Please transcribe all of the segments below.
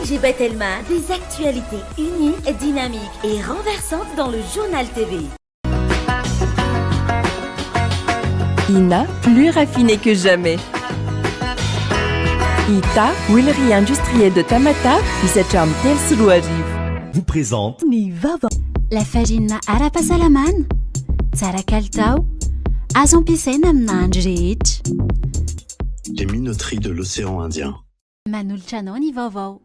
ONG Batelma, des actualités uniques, dynamiques et renversantes dans le Journal TV. Ina, plus raffiné que jamais. Ita, huilerie industrielle de Tamatave, misy hatramin'ny 2003. Vous présente. Ny vaovao. Lafarinina ara-pahasalamana, tsara kalitao, azo ampiasaina amin'ny nahandro rehetra. Les minoteries de l'océan Indien. Manolotra anao ny vaovao.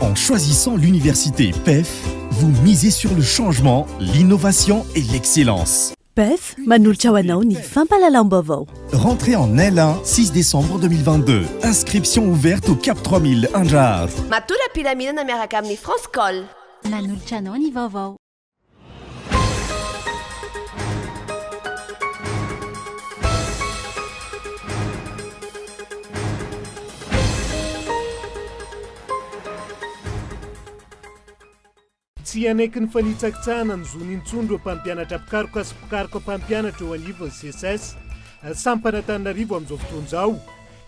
En choisissant l'université PEF, vous misez sur le changement, l'innovation et l'excellence. PEF manolotra ho anao ny fampahalalam-baovao. Rentrée en L1, 6 décembre 2022. Inscription ouverte au Cap 3000 Andraharo. Matory am-pilaminana miaraka amin'ny France Call. Manolotra anao ny vaovao. Tsy hanaiky ny fanitsakitsahana ny zony intsony ireo mpampianatra mpikaroka sy mpikaroka mpampianatra eo anivon'ny Seces, sampana Antananarivo amin'izao fotoana izao.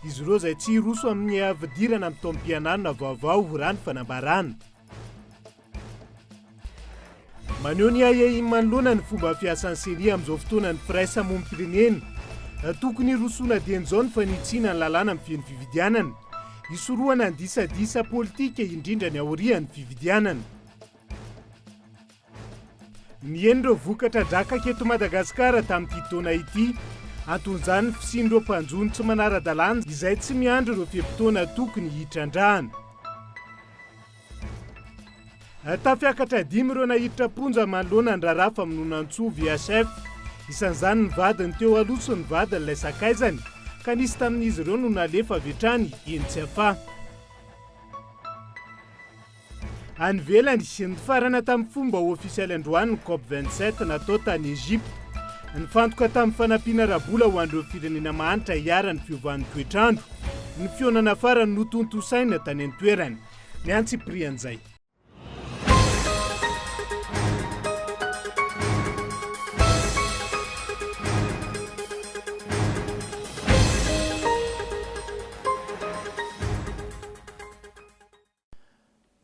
Izy ireo izay tsy hiroso amin'ny fidirana amin'ny taom-pianarana vaovao, raha ny fanambarana. Maneho ny ahiahiny manoloana ny fomba fiasan'ny Ceni amin'izao fotoana ny firaisamonim-pirenena. Tokony hirosoana dieny izao ny fanitsiana ny lalàna mifehy ny fifidianana. Hisorohana ny disadisa politika indrindra ny aorian'ny fifidianana. Nihena ireo vokatra drakaka eto Madagasikara tamin'ity taona ity. Anton'izany ny fisian'ireo mpanjono tsy manara-dalàna izay tsy miandry ireo fe-potoana tokony hitrandrahana. Tafiakatra dimy ireo naiditra am-ponja manoloana ny raharaha famonoana antsoa VHF. Isan'izany ny vadiny teo aloha sy ny vadin'ilay sakaizany, ka nisy tamin'izy ireo no nalefa avy hatrany eny Tsiafahy. Any ivelany, nifarana tamin'ny fomba ofisialy androany ny Cop 27 natao tany Egypta. Nifantoka tamin'ny fanampiana ara-bola ho an'ireo firenena mahantra iharan'ny fiovan'ny toetr'andro ny fihaonana farany notontosaina tany an-toerana. Ny antsipirian'izay.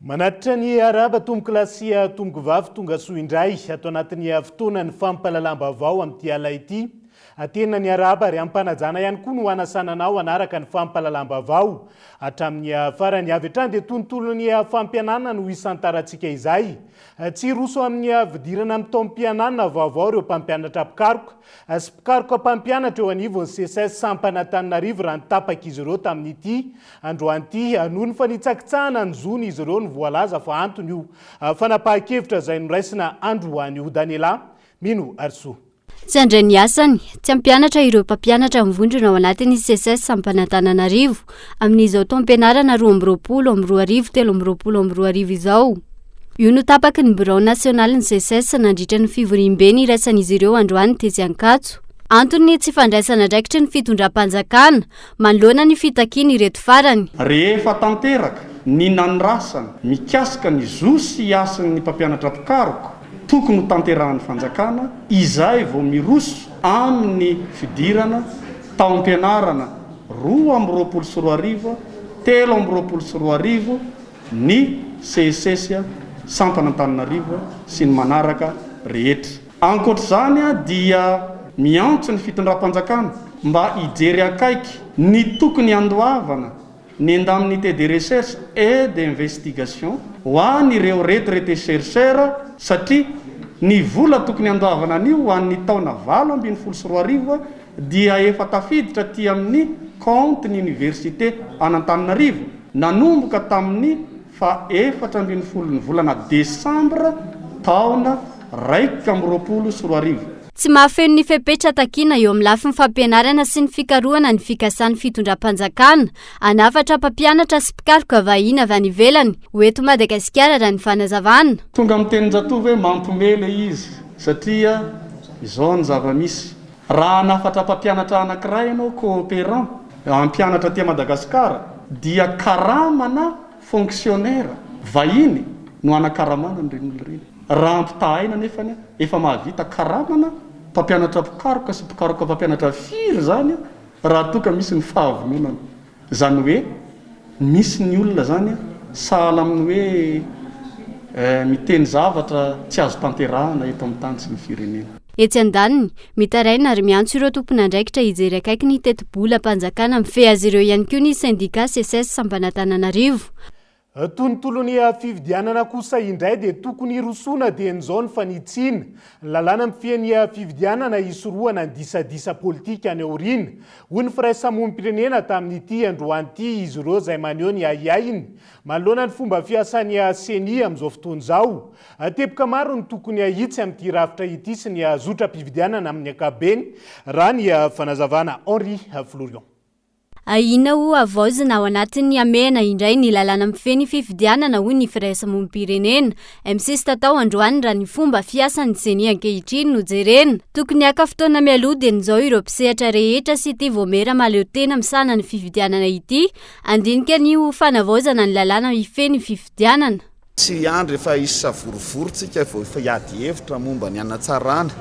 Manatitra ny arahaba tompokolahy sy tompokovavy tonga soa indray ato anatin'ny fotoanan'ny fampahalalam-baovao amin'ity alina ity. Tena ny arahaba ary ampanajana ihany koa no hanasana anao hanaraka ny fampahalalam-baovao hatramin'ny farany. Avy hatrany dia tontolon'ny fampianarana no hisantarantsika izay. Tsy hiroso amin'ny fidirana amin'ny taom-pianarana vaovao ireo mpampianatra mpikaroka sy mpikaroka mpampianatra eo anivon'ny Seces sampana Antananarivo raha ny tapak'izy ireo tamin'ity androany ity. Noho ny fanitsakitsahana ny zon'izy ireo no voalaza fa anton'io fanapahan-kevitra izay noraisina androany io. Daniela Mino Arisoa. Tsy handray ny asany, tsy hampianatra ireo mpampianatra mivondrona ao anatin'ny Seces Sampana Antananarivo amin'izao taom-pianarana 2022 2023 izao. Io no tapaky ny birao nasionalin'ny Seces nandritra ny fivoriambe niraisan'izy ireo androany tetsy Ankatso. Antony ny tsy fandraisana andraikitry ny fitondram-panjakana manoloana ny fitakian'ireto farany. Rehefa tanteraka ny nandrasana mikasika ny zo sy hasin'ny mpampianatra mpikaroka, Tokony ho tanterahan'ny fanjakana izay vao miroso amin'ny fidirana taom-pianarana 2022, 2023 ny Seces sampana Antananarivo sy ny manaraka rehetra. Ankoatra izany dia miantso ny fitondram-panjakana mba hijery akaiky ny tokony handoavana Ny indemnité de recherche et d'investigation ho an'ireo retraités chercheurs satria ny vola tokony handoavana an'io ho an'ny taona 2018 dia efa tafiditra aty amin'ny compte-n'ny université an'Antananarivo nanomboka tamin'ny faha 14 ny volana desambra taona 2021. Tsy mahafeno ny fepetra takiana eo amin'ny lafiny fampianarana sy ny fikarohana ny fikasan'ny fitondram-panjakana hanafatra mpampianatra sy mpikaroka vahiny avy any ivelany ho eto Madagasikara raha ny fanazavana. Tonga amin'ny tenin-jatovo hoe mampime ilay izy satria izao ny zava-misy, raha hanafatra mpampianatra anankiray ianao, coopérant, hampianatra aty Madagasikara dia karamana fonctionnaire vahiny no hanakaramana an'ireny olona ireny. Raha ampitahaina anefany efa mahavita karamana mpampianatra mpikaroka sy mpikaroka mpampianatra firy izany raha toa ka misy ny fahavononana. Izany hoe misy ny olona izany Sahala amin'ny hoe miteny zavatra tsy azo tanterahana eto amin'ny tany sy ny firenena. Etsy andaniny, mitaraina ary miantso ireo tompon'andraikitra hijery akaiky ny tetibolam-panjakana mifehy azy ireo ihany koa ny sendika Seces Sampan'Antananarivo. Tontolon'ny fifidianana kosa indray dia tokony hirosoana dieny izao ny fanitsiana ny lalàna mifehy ny fifidianana hisorohana ny disadisa politika any aoriana, hoy ny firaisamonim-pirenena tamin'ity androany ity izy ireo izay maneho ny ahiahiny manoloana ny fomba fiasan'ny Ceni amin'izao fotoana izao. Teboka maro no tokony hahitsy amin'ity rafitra ity sy ny zotram-pifidianana amin'ny ankapobeny, raha ny fanazavana Henri Florian. Ahiana ho havaozina ao anatin'ny hamehana indray ny lalàna mifehy ny fifidianana, hoy ny firaisamonim-pirenena. MCC tatao androany raha ny fomba fiasan'ny Ceni ankehitriny no jerena. Tokony haka fotoana mialoha dieny izao ireo mpisehatra rehetra sy ity vaomiera mahaleo tena misahana ny fifidianana ity handinika ny ho fanavaozana ny lalàna mifehy ny fifidianana. Tsy hiandry efa hisy savorovoro tsika vao efa hiady hevitra momba ny hanatsarana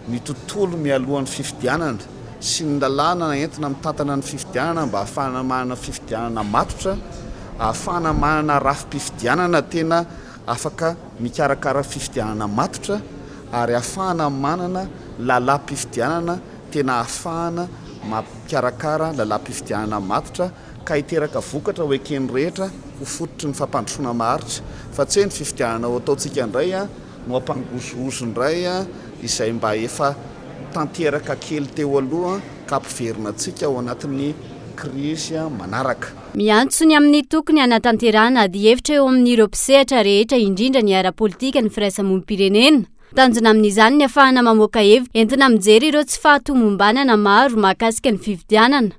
ny tontolo mialohan'ny fifidianana sy ny lalàna entina mitantana ny fifidianana mba hahafahana manana fifidianana matotra, hahafahana manana rafi-pifidianana tena afaka mikarakara fifidianana matotra ary hahafahana manana lalàm-pifidianana tena hahafahana mikarakara lalàm-pifidianana matotra ka hiteraka vokatra ho eken'ny rehetra ho fototry ny fampandrosoana maharitra fa tsy hoe ny fifidianana ho ataontsika indray no hampangozohozo indray izay mba efa tanteraka kely teo aloha ka hampiverina antsika ao anatin'ny krizy manaraka. Miantso ny amin'ny tokony hanatanterahana adihevitra eo amin'ireo mpisehatra rehetra indrindra ny ara-politika ny firaisamonim-pirenena. Tanjona amin'izany ny afahana mamoaka hevitra entina mijery ireo tsy fahatomombanana maro mahakasika ny fifidianana.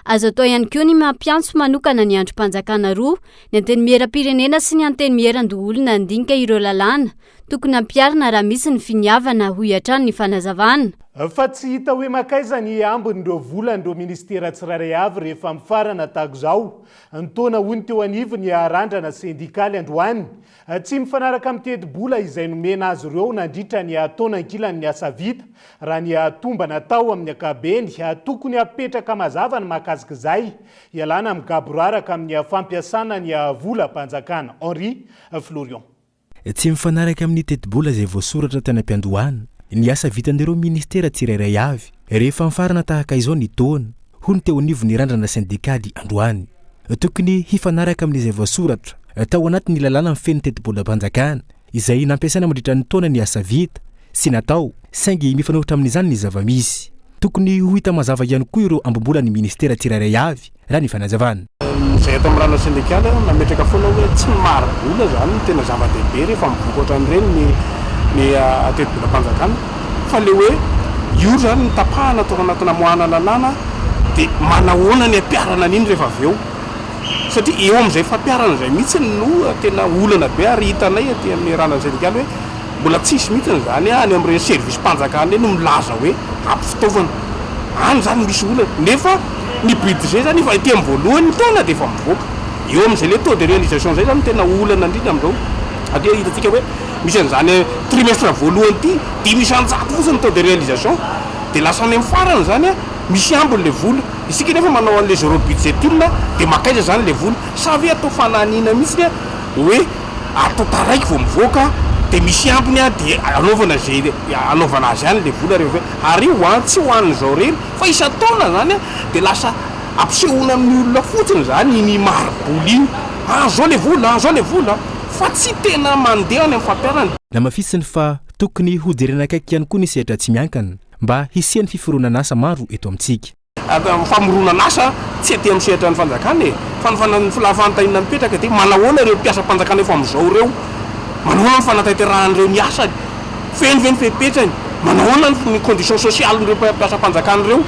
Azo atao ihany koa ny mampiantso manokana ny andrim-panjakana roa, ny Antenimieram-pirenena sy ny Antenimierandoholona handinika ireo lalàna tokony hampiharina raha misy ny finiavana, hoy hatrany ny fanazavana. Fa tsy hita hoe mankaiza ny ambin'ireo volan'ireo minisitera tsirairay avy rehefa mifarana tahaka izao ny taona, hoy ny teo anivon'ny Randrana sendikaly androany. Tsy mifanaraka amin'ny tetibola izay nomena azy ireo nandritra ny taona ankilan'ny asa vita, raha ny tombana atao amin'ny ankapobeny. Tokony hapetraka mazava ny mahakasika izay, hialana amin'ny gaboraraka amin'ny fampiasana ny volam-panjakana. Henri Florian. Tsy mifanaraka amin'ny tetibola izay voasoratra tany am-piandohana ny asa vitan'ireo minisitera tsirairay avy rehefa mifarana tahaka izao ny taona, hoy ny teo anivon'ny Randrana sendikaly androany. Tokony hifanaraka amin'izay voasoratra tao anatin'ny lalàna mifehy ny tetibolam-panjakana izay nampiasaina mandritra ny taona ny asa vita sy natao, saingy mifanohitra amin'izany ny zava-misy. Tokony ho hita mazava ihany koa ireo ambim-bolan'ny minisitera tsirairay avy, raha ny fanazavana. Izay ato amin'ny rano sendikaly nametraka foana hoe tsy ny mari-bola izany no tena zava-dehibe rehefa mivoaka ohatran'ireny ny ny tetibolam-panjakana fa ilay hoe io izany no tapahana tao anatina amoahana lalàna dia manahoana ny ampiharana an'iny rehefa avy eo satria eo amin'izay fampiharana izay mihitsy no tena olana be ary hitanay aty amin'ny rano sendikaly hoe Mbola tsisy mihitsiny izany any amin'ireny service-mpanjakana ireny no milaza hoe ampy fitaovana. Any izany misy olana. Nefa ny budget izany efa ety amin'ny voalohan'ny taona dia efa mivoaka. Eo amin'izay ilay taux de réalisation izay izany no tena olana indrindra amin'izao. Satria hitantsika hoe misy an'izany trimestre voalohany ity, 5% fotsiny ny taux de réalisation. Dia lasa any amin'ny farany izany misy ambiny ilay vola. Isika nefa manao an'ilay zéro budget-ing dia mankaiza izany ilay vola? Sa ve atao fanahiniana mihitsiny hoe Atao taraiky vao mivoaka dia misy ambiny a dia anaovana izay anaovana azy any le vola rehefa avy eo ary io an tsy ho an'izao irery fa isan-taona zany a dia lasa ampisehoana amin'ny olona fotsiny zany iny mari-bola iny ah zao le vola ah zao le vola fa tsy tena mandeha any amin'ny fampiharana. Namafisiny fa tokony hojerena akaiky ihany koa ny sehatra tsy miankina mba hisian'ny fiforonan'asa maro eto amintsika. Ny famoronana asa tsy aty amin'ny sehatra ny fanjakana e! Fa ny fanontaniana mipetraka dia manahoana ireo mpiasam-panjakana efa amin'izao ireo? Manahoana ny fanatanterahan'ireo ny asany? Feno ve ny fepetrany? Manahoana ny condition sociale-n'ireo mpiasam-panjakana ireo?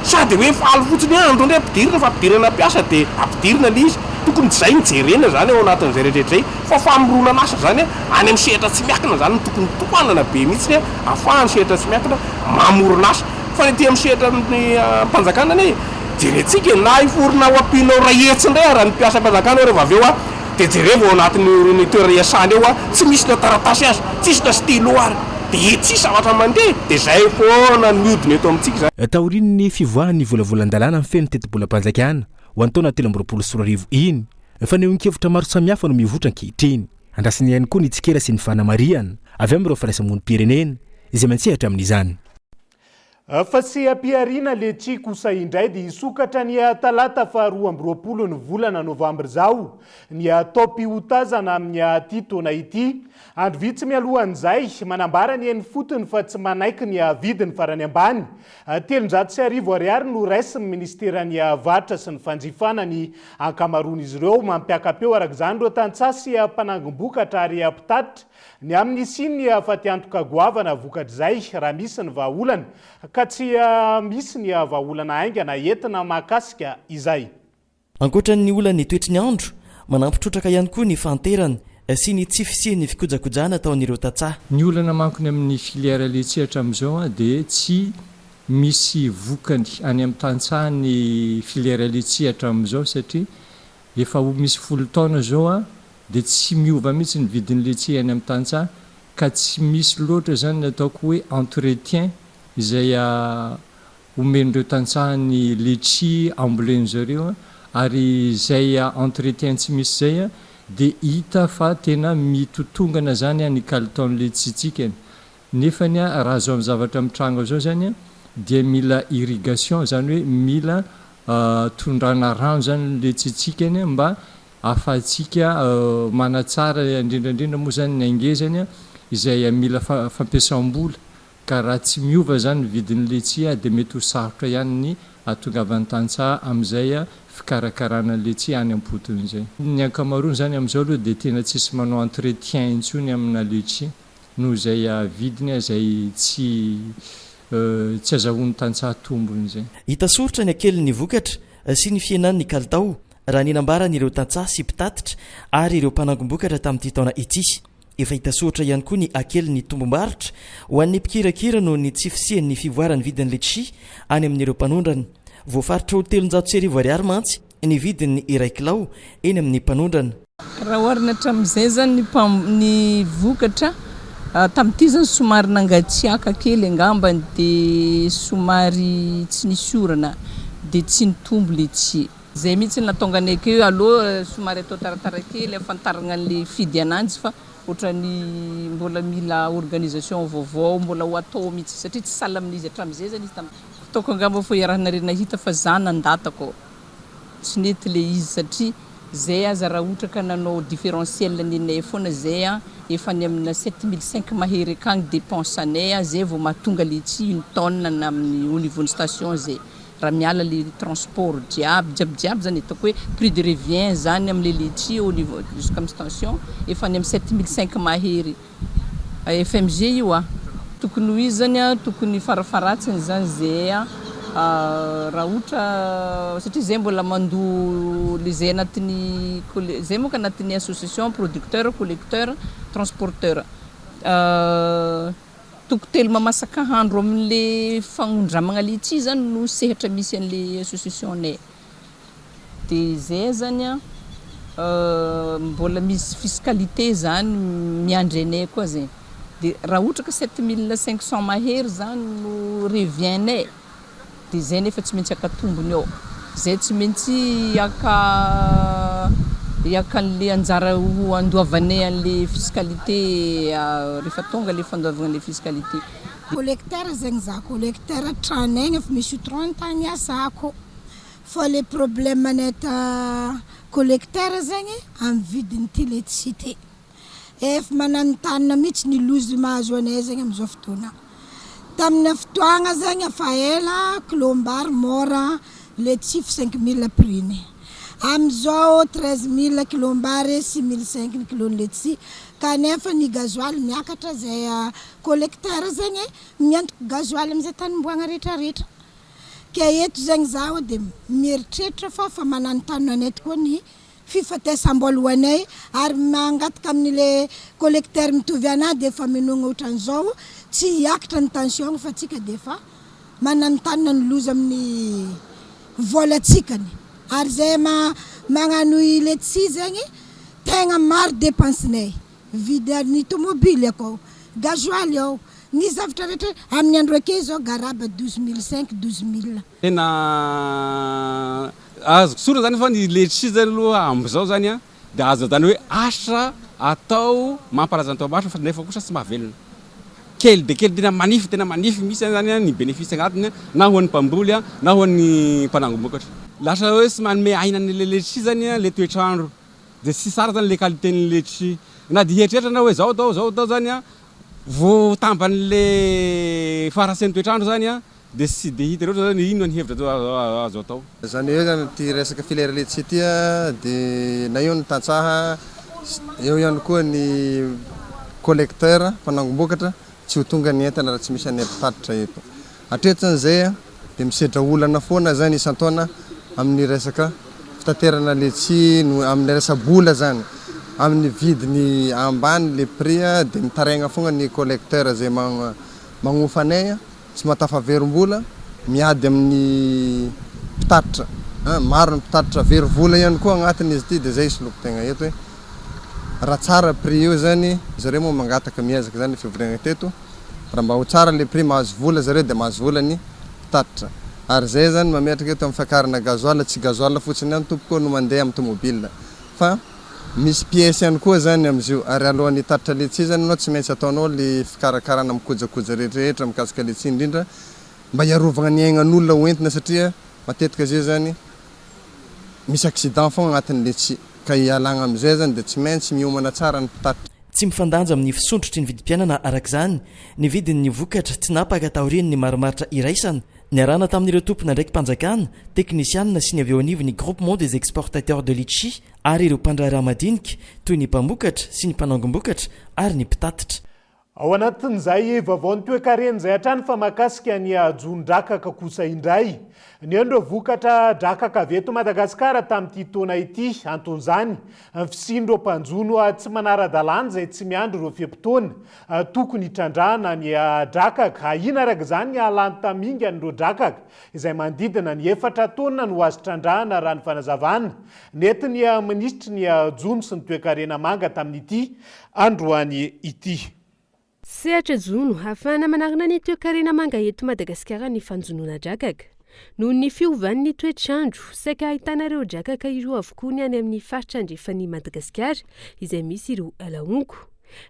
Sa dia hoe faly fotsiny hoe andao indray ampidirina fa ampidirana mpiasa dia ampidirina ilay izy? Tokony tsy izay no jerena izany ao anatin'izay rehetra rehetra izay fa famoronana asa izany any amin'ny sehatra tsy miankina izany no tokony tohanana be mihitsy ahafahan'ny sehatra tsy miankina mamorona asa. Fa ny aty amin'ny sehatra amin'ny mpanjakana anie jerentsika e, na hiforona ho ampianao 100 indray ara ny mpiasam-panjakana ao rehefa avy eo a, dia jerevo ao anatin'ireny toerana iasany eo a, tsy misy na taratasy aza, tsisy na stylo ary, dia tsisy zavatra mandeha, dia zay foana ny mihodina eto amintsika izany. Taorian'ny fivoahan'ny volavolan-dalàna mifehy ny tetibolam-panjakana ho an'ny taona 2023 iny, Fanehoan-kevitra maro samihafa no mivoitra ankehitriny. Andrasana ihany koa ny tsikera sy ny fanamarihana avy amin'ireo firaisamonim-pirenena izay miantsehatra amin'izany. Fa seha-pihariana letchi kosa indray dia hisokatra ny talata faha 22 ny volana novambra izao ny taom-pihotazana amin'ity taona ity. Andro vitsy mialohan'izay, manambara ny eny ifotony fa tsy manaiky ny vidiny farany ambany 1300 ariary no raisin'ny minisiteran'ny Varotra sy ny Fanjifana ny ankamaroan'izy ireo. Mampiaka-peo araka izany ireo tantsaha sy mpanangom-bokatra ary mpitatitra ny amin'ny hisian'ny fatiantoka goavana vokatr'izay raha misy ny vahaolana ka tsy misy ny vahaolana haingana entina mahakasika izay. Ankoatra ny olan'ny toetry ny andro, manampy trotraka ihany koa ny fahanterana sy ny tsy fisian'ny fikojakojana ataon'ireo tantsaha. Ny olana mankony amin'ny filière letchis hatramin'izao dia tsy misy vokany any amin'ny tantsaha ny filière letchis hatramin'izao satria efa ho misy folo taona izao dia tsy miova mihitsy ny vidin'ny letchis any amin'ny tantsaha ka tsy misy loatra izany ny ataoko hoe entretien izay omen'ireo tantsaha ny letchis ambolen-dry zareo ary izay entretien tsy misy izay dia hita fa tena mitotongana izany ny kalitaon'ny letchis-tsikany. Nefany raha izao zavatra mitranga izao izany dia mila irrigation izany hoe mila tondrana rano izany ny letchis-tsikany mba ahafahantsika manatsara indrindra indrindra moa izany ny hangezany izay mila fampiasam-bola Ka raha tsy miova izany ny vidin'ny letchis dia mety ho sarotra ihany ny hahatongavan'ny tantsaha amin'izay fikarakarana ny letchis any am-potony izay. Ny ankamaroany izany amin'izao aloha dia tena tsisy manao entretien intsony amina letchis noho izay vidiny izay tsy tsy azahoan'ny tantsaha tombony izay. Hita soritra ny hakelin'ny vokatra sy ny fihenan'ny kalitao raha ny nambaran'ireo tantsaha sy mpitatitra ary ireo mpanangom-bokatra tamin'ity taona ity. Efa hita soritra ihany koa ny hakelin'ny tombom-barotra ho an'ny mpikirakira noho ny tsy fisian'ny fivoaran'ny vidin'ny letchis any amin'ireo mpanondrana. Voafaritra ho 1300 ariary mantsy ny vidin'ny iray kilao eny amin'ny mpanondrana. Raha oharina hatramin'izay izany ny ny vokatra tamin'ity izany somary nangatsiaka kely angambany dia somary tsy nisy orana dia tsy nitombo letchis. Zay mihitsy no nahatonga anay keo alou somary atao taratara kely ahafantaragna anle fidy ananjy fa otrany mbola mila organisation vaovao mbola ho atao mihitsy satria tsy sahala amin'izy hatramizay zany izy tam Ataoko angamba fô iarahanareo nahita fa za nandatako tsy nety le izy satria zay aza raha ohatra ka nanao différentiel nenay foana zay an efa any amina 7005 mahery akagny dépense anay an zay vao mahatonga le tsy une tonne na amin'ny au niveau ny station zay Raha miala le transport jiaby jiaby jiaby zany ataoko hoe prix de revient zany amle letchi au niveau jusqu'à station efa any am 7005 mahery FMG io a! Tokony ho izy zany a tokony farafaharatsiny zany zay a raha ohatra satria zay mbola mandoa le zay anatin'ny zay monko anatin'ny association producteur collecteur transporteur Toko telo mamasaka handro amin'le fagnondramagna letchi zany no sehatra misy an'le association-nay. De zay zany an mbola misy fiscalité zany miandry anay koa zegny. De raha ohatra ka 7500 mahery zany no revient-nay De zay nefa tsy maintsy haka tombony ao. Zay tsy maintsy haka haka an'le anjara ho andoavanay an'le fiscalité rehefa tonga le fandoavagna an'le fiscalité. Collecteur zegny za, collecteur tranaigny efa misy 30 ans niasako, fa le problème anay ta collecteur zegny amy vidin'ity letchi ty. Ef mananontanona mihitsy ny lozy mahazo anay zegny amizao fotoana. Tamina fotoagna zegny efa ela kilom-bary mora letchi 5000 prix-ny. Amizao 13000 kilom-bary 6500 ny kilon'ny letchi kanefa ny gasoil miakatra zay collecteur zegny miantoka gasoil amizay tany omboagna retraretra. Ke eto zegny zaho de mieritreritra fa fa mananontanona anay tokoa ny fifatesam-bola ho anay ary mangataka amin'le collecteur mitovy anah dia efa minoagna otran'izao tsy hiakatra ny tension fa tsika dia efa mananontanona ny loza amin'ny volatsikany ary zay ma magnano letchi zegny tegna maro depense-nay vidy ny tomobily akao gasoil ao. Ny zavtra rehetra amin'ny andro ake zao garaba 12 5 12 000. Tena azoko tsorina zany fa ny letchi zany aloha amizao zany an de azo zany hoe asa atao mampalaza ny Toamasina fa nefa kosa tsy mahavelona. Kely dia kely tena manify tena manify mihitsy zany ny bénéfice agnatiny na ho an'ny mpamboly na ho an'ny mpanangom-bokatra. Lasa hoe tsy manome aina an'ilay letchi zany le toetr'andro de tsy tsara zany le qualité-n'ny letchi. Na dia hieritreritra anao hoe zao atao zao atao zany an, vao tamban'le faharatsian'ny toetr'andro zany an de tsy de hita loatra zany inona ny hevitra azo atao. Zany hoe zany ity resaka filière letchi ity dia na eo ny tantsaha, eo ihany koa ny collecteur mpanangom-bokatra tsy ho tonga ny entana raha tsy misy anay mpitatitra eto. Hatreto zany izay dia misedra olana foana zany isan-taona amin'ny resaka fitaterana letchi no amin'ny resa-bola zany, amin'ny vidiny ambany le prix dia mitaraigna foagna ny collecteur zay magnofa anay. Tsy mahatafaverim-bola, miady amin'ny mpitatitra an, maro ny mpitatitra very vola ihany koa agnatiny izy ity dia zay isoloako tegna eto hoe raha tsara prix io zany, zareo moa mangataka miezaka zany fivoriagna teto, raha mba ho tsara le prix mahazo vola zareo dia mahazo vola ny mpitatitra, ary zay zany mametraka eto amin'ny fiakarana gasoil, tsy gasoil fotsiny ihany tompoko no mandeha amin'ny tomobile fa. Misy pièce ihany koa zany amzio ary alohan'ny hitatitra letchi zany ianao tsy maintsy ataonao le fikarakarana mikojakoja rehetrarehetra mikasika letchi indrindra mba hiarovagna ny aignan'olona ho entina satria matetika zay zany misy accident fogna agnatin'ny letchi ka hialagna amizay zany de tsy maintsy miomana tsara ny mpitatitra. Tsy mifandanja amin'ny fisondrotry ny vidim-piainana araka izany ny vidin'ny vokatra tinapaka taorian'ny marimaritra iraisana niarahana tamin'ireo tompon'andraiki-panjakana, teknisianina sy ny avy eo anivon'ny Groupement des exportateurs de litchi ary ireo mpandraharaha madinika toy ny mpamokatra sy ny mpanangom-bokatra ary ny mpitatitra. Ao anatin'izay vaovaon'ny toekarena izay hatrany fa mahakasika ny jono-drakaka kosa indray. Niheno ireo vokatra drakaka avy eto Madagasikara tamin'ity taona ity. Anton'izany, ny fisian'ireo mpanjono tsy manara-dalàna izay tsy miandry ireo fe-potoana tokony hitrandrahana ny drakaka. Ahiana araka izany ny hahalany tamingan'ireo drakaka izay manodidina ny efatra taonina no azo trandrahana raha ny fanazavana nentin'ny minisitry ny jono sy ny toekarena manga tamin'ity androany ity. Sehatra jono, hahafahana manarina ny toekarena manga eto Madagasikara ny fanjonoana drakaka. Noho ny fiovan'ny toetr'andro, saika ahitana ireo drakaka ireo avokoa ny any amin'ny faritra andrefan'i Madagasikara izay misy ireo ala honko.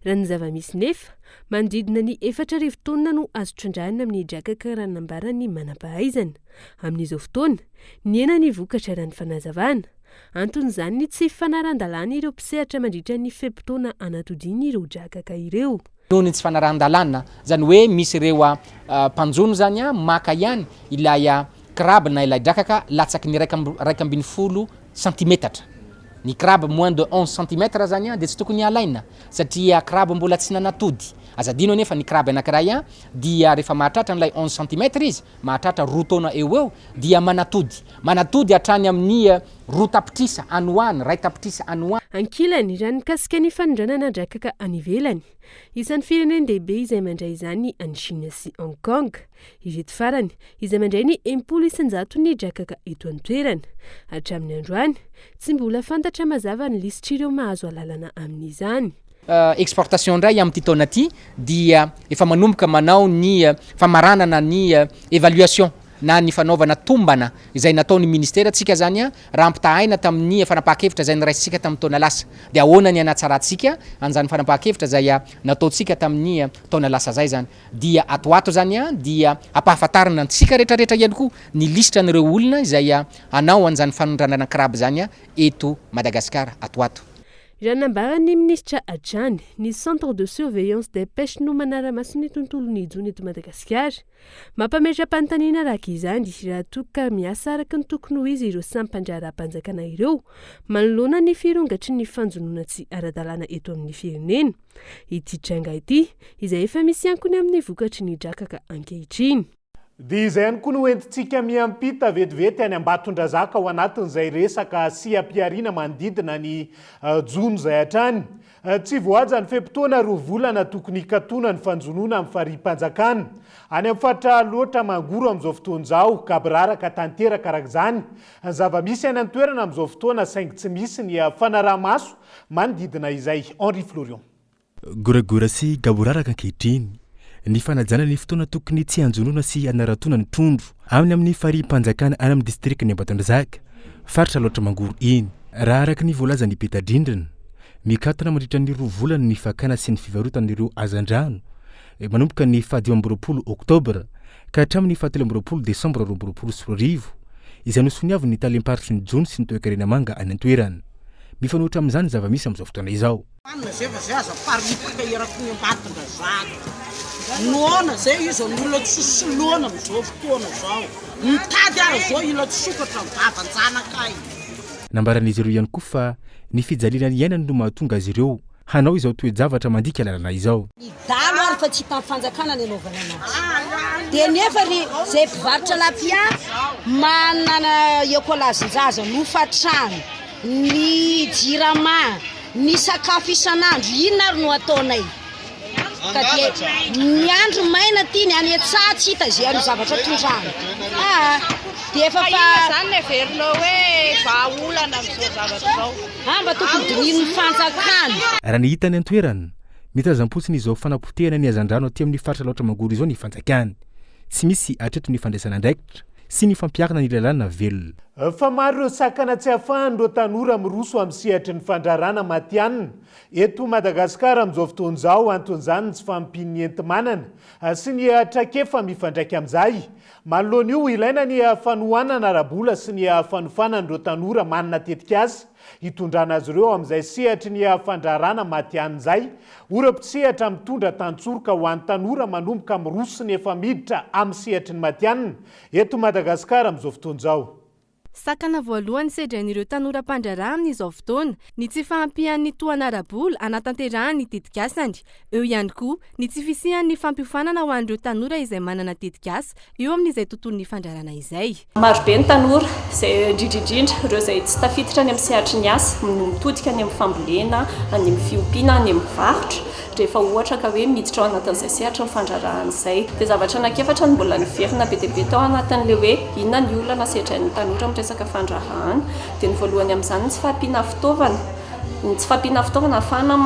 Raha ny zava-misy nefa, manodidina ny 4000 taonina no azo trandrahina amin'ny drakaka raha ny nambaran'ny manam-pahaizana. Amin'izao fotoana, nihena ny vokatra raha ny fanazavana. Anton'izany ny tsy fanaran-dalàna ireo mpisehatra mandritra ny fe-potoana anatodiana ireo drakaka ireo. Noho ny tsy fanarahan-dalàna, izany hoe misy ireo mpanjono izany maka ihany ilay crabe na ilay drakaka latsaky ny 11 santimetatra. Ny crabe moins de 11 centimètres izany dia tsy tokony halaina satria crabe mbola tsy nanatody. Aza adino anefa ny crabe anankiray dia rehefa mahatratra an'ilay 11 centimètres izy, mahatratra roa taona eo ho eo dia manatody. Manatody hatrany amin'ny roa tapitrisa any ho any, iray tapitrisa any ho any. Ankilany, raha ny mikasika ny fanondranana drakaka any ivelany, isan'ny firenen-dehibe izay mandray izany any Chine sy Hong Kong. Ireto farany, izay mandray ny 60 isan-jaton'ny drakaka eto an-toerana. Hatramin'ny androany, tsy mbola fantatra mazava ny lisitr'ireo mahazo alalana amin'izany. Exportation indray amin'ity taona ity dia efa manomboka manao ny famaranana ny évaluation na ny fanaovana tombana izay nataon'ny ministera tsika zany raha ampitahaina tamin'ny fanapahan-kevitra izay noraisintsika tamin'ny taona lasa dia ahoana ny hanatsarantsika an'izany fanapahan-kevitra izay nataontsika tamin'ny taona lasa zay zany dia ato ato zany dia ampahafantarina antsika rehetrarehetra ihany koa ny lisitra an'ireo olona izay hanao an'izany fanondranana crabe zany eto Madagasikara ato ato. Raha nambaran'ny minisitra hatrany, ny Centre de surveillance des pêches no manara-maso ny tontolon'ny jono eto Madagasikara. Mampametra-panontaniana araka izany raha toa ka miasa araka ny tokony ho izy ireo sampan-draharaham-panjakana ireo manoloana ny firongatry ny fanjonoana tsy ara-dalàna eto amin'ny firenena. Ity tranga ity, izay efa misy ankony amin'ny vokatry ny drakaka ankehitriny. Dia izay ihany koa no entintsika miampita vetivety any Ambatondrazaka ao anatin'izay resaka seha-pihariana manodidina ny jono izay hatrany. Tsy voahaja ny fe-potoana roa volana tokony hikatona ny fanjonoana amin'ny farihi-panjakana. Any amin'ny faritra Alaotra Mangoro amin'izao fotoana izao, gaboraraka tanteraka araka izany ny zava-misy any an-toerana amin'izao fotoana saingy tsy misy ny fanaraha-maso manodidina izay. Henri Florian. Goragora sy gaboraraka ankehitriny. ny fanajana ny fotoana tokony tsy hanjonoana sy hanaratoana ny trondro any amin'ny farihim-panjakana any amin'ny distrikan'i Ambatondrazaka, faritra Alaotra Mangoro iny. Raha araka ny voalazan'ny peta-drindrina, mikatona mandritra ny roa volana ny fakana sy ny fivarotana ireo hazandrano manomboka ny faha 25 oktobra ka hatramin'ny faha 23 desambra 2022, izay nosoniavin'ny talem-paritry ny jono sy ny toekarena manga any an-toerana. Mifanohitra amin'izany ny zava-misy amin'izao fotoana izao. Hanina zay fa zay aza miparitaka eraky ny Ambatondrazaka. Noana zay izy ny olona tsy soloana amizao fotoana zao. Mitady ara zao ila tsy sokatra ny vavan-janakay. Nambaran'izy ireo ihany koa fa ny fijaliana niainany no mahatonga azy ireo hanao izao toe-javatra mandika lalana izao. Ny dalo ary fa tsy hitan'ny fanjakana ny anaovana anazy. Dia nefa ry zay mpivarotra lapia manana ekolazin-jaza, ny hofantrano, ny jirama, ny sakafo isan'andro, inona ary no ataonay? Ka dia ny andro maina aty, ny any an-tsaha tsy hita izay an'ny zavatra tondrahana. Aa dia efa fa. Inona izany no heverinao hoe vahaolana amin'izao zavatra izao? Ah, mba tokony dinihin'ny fanjakana. Raha ny hita any an-toerana, mitazam-potsiny izao fanapotehana ny hazandrano aty amin'ny faritra Alaotra Mangoro izao ny fanjakana. Tsy misy hatreto ny fandraisana andraikitra sy ny fampiharana ny lalàna velona. Fa maro ireo sakana tsy ahafahan'ireo tanora miroso amin'ny sehatry ny fandraharana matihanina eto Madagasikara amin'izao fotoana izao. Anton'izany ny tsy fahampian'ny enti-manana sy ny traikefa mifandraika amin'izay. Manoloana io, ilaina ny fanohanana ara-bola sy ny fanofanana ireo tanora manana tetikasa hitondrana azy ireo amin'izay sehatry ny fandraharana matihanina izay. Hoy ireo mpisehatra mitondra tantsoroka ho an'ny tanora manomboka miroso sy ny efa miditra amin'ny sehatry ny matihanina eto Madagasikara amin'izao fotoana izao. Sakana voalohany sedrain'ireo tanora mpandraharaha amin'izao fotoana ny tsy fahampian'ny tohana ara-bola hanatanterahany ny tetikasany. Eo ihany koa ny tsy fisian'ny fampiofanana ho an'ireo tanora izay manana tetikasa eo amin'izay tontolon'ny fandraharana izay. Maro be ny tanora, izay indrindra indrindra ireo izay tsy tafiditra any amin'ny sehatry ny asa, no mitodika any amin'ny fambolena, any amin'ny fiompiana, any amin'ny varotra, rehefa ohatra ka hoe miditra ao anatin'izay sehatry ny fandraharahana izay. Dia zavatra anankiefatra no mbola niverina be dia be tao anatin'ilay hoe inona ny olana sedrain'ny tanora amin'ny resaka fandraharahana. Dia ny voalohany amin'izany ny tsy fahampiana fitaovana, ny tsy fahampiana fitaovana ahafahana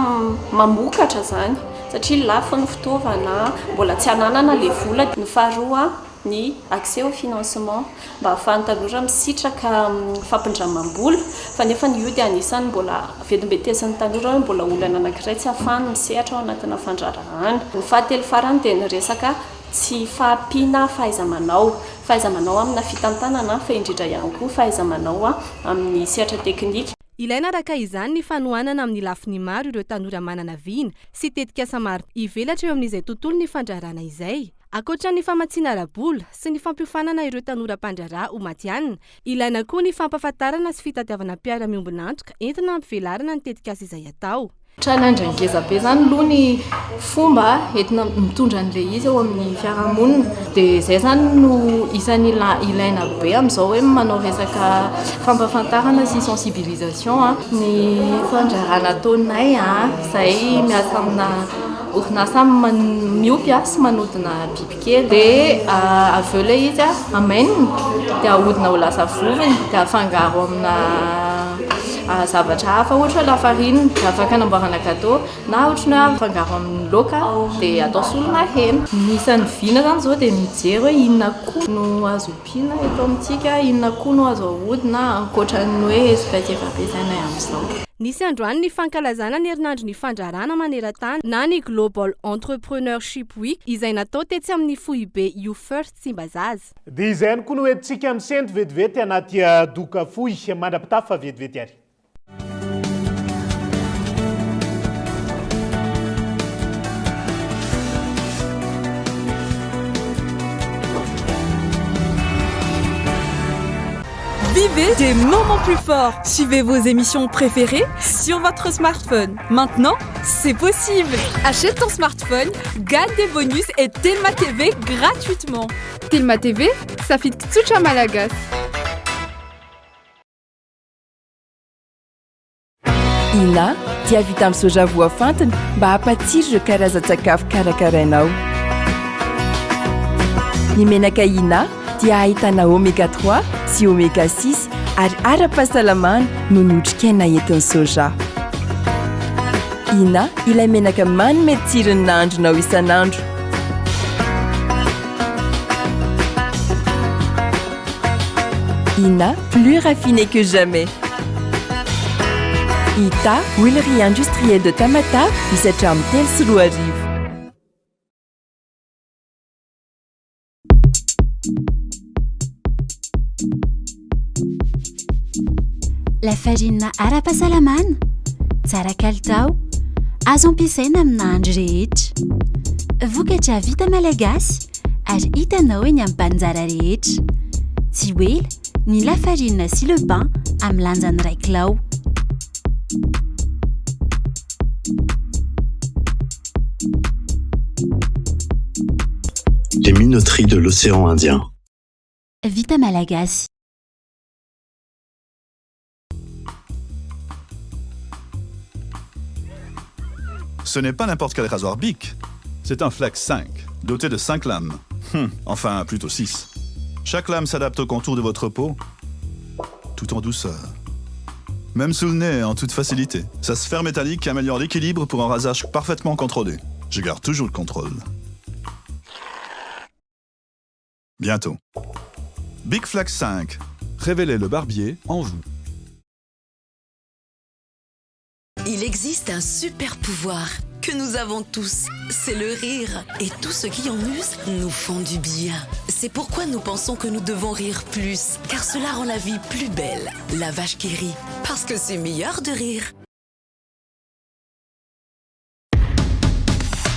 mamokatra izany satria lafo ny fitaovana, mbola tsy ananana ilay vola. Ny faharoa, ny accès au financement, mba ahafahan'ny tanora misitraka fampindramam-bola, fa nefa io dia anisan'ny mbola vetimbetesin'ny tanora hoe mbola olana anankiray tsy ahafahany misehatra ao anatina fandraharahana. Ny fahatelo farany dia ny resaka tsy fahampiana fahaiza-manao, fahaiza-manao amina fitantanana fa indrindra ihany koa fahaiza-manao amin'ny sehatra teknika. Ilaina araka izany ny fanohanana amin'ny lafiny maro ireo tanora manana vina sy tetikasa maro hivelatra eo amin'izay tontolon'ny fandraharahana izay. Ankoatra ny famatsiana ara-bola sy ny fampiofanana ireo tanora mpandraharaha ho matihanina, ilaina koa ny fampahafantarana sy fitadiavana mpiara-miombon'antoka entina hampivelarana ny tetikasa izay atao. Challenge ngeza be zany aloha ny fomba entina mitondra an'ilay izy eo amin'ny fiarahamonina. Dia izay zany no isan'ny ilaina be amin'izao hoe manao resaka fampahafantarana sy sensibilisation. Ny fandraharahana ataonay, izahay miasa amina Orinasa miompy sy manodina bibikely dia avy eo ilay izy amainina dia ahodina ho lasa vovony dia afangaro amina zavatra hafa ohatra hoe lafarinina dia afaka anamboarana gâteau na ohatra ny hoe afangaro amin'ny laoka dia atao solona hena. Ny isan'ny vina izany izao dia mijery hoe inona koa no azo ompiana eto amintsika, inona koa no azo ahodina ankoatra ny hoe espèce efa ampiasainay amin'izao. Nisy androany ny fankalazana ny herinandron'ny fandraharahana maneran-tany na ny Global Entrepreneurship Week izay natao tetsy amin'ny foibe YouFirst Tsimbazaza. Dia izay ihany koa no entintsika misento vetivety anaty doka fohy. Mandra-pitafa vetivety ary. Vivez des moments plus forts. Suivez vos émissions préférées sur votre smartphone. Maintenant, c'est possible. Achète ton smartphone, gagne des bonus et Telma TV gratuitement. Telma TV, safidy tsotra malagasy. Ina dia vita amin'ny soja voafantina mba hampatsiro ireo karazan-tsakafo karakarainao. Ny menaka Ina dia ahitana oméga 3 sy oméga 6 ary ara-pahasalamana noho ny otrikaina entin'ny soja. Ina ilay menaka manome tsiro ny nahandronao isan'andro. Ina, plus raffiné que jamais. Ita, huilerie industrielle de Tamatave, misy hatramin'ny 2003. Lafarinina ara-pahasalamana, tsara kalitao, azo ampiasaina amin'ny nahandro rehetra. Vokatra vita malagasy ary hitanao eny amin'ny mpaninjara rehetra. Tsy ho ela ny lafarinina sy le pain amin'ny lanjany iray kilao. Les minoteries de l'océan Indien. Vita malagasy. Ce n'est pas n'importe quel rasoir Bic. C'est un Flex 5, doté de 5 lames. Enfin, plutôt 6. Chaque lame s'adapte au contour de votre peau, tout en douceur. Même sous le nez, en toute facilité. Sa sphère métallique améliore l'équilibre pour un rasage parfaitement contrôlé. Je garde toujours le contrôle. Bientôt. Big Flex 5. Révélez le barbier en vous. Il existe un super pouvoir que nous avons tous. C'est le rire. Et tous ceux qui en usent nous font du bien. C'est pourquoi nous pensons que nous devons rire plus, car cela rend la vie plus belle. La vache qui rit, parce que c'est meilleur de rire.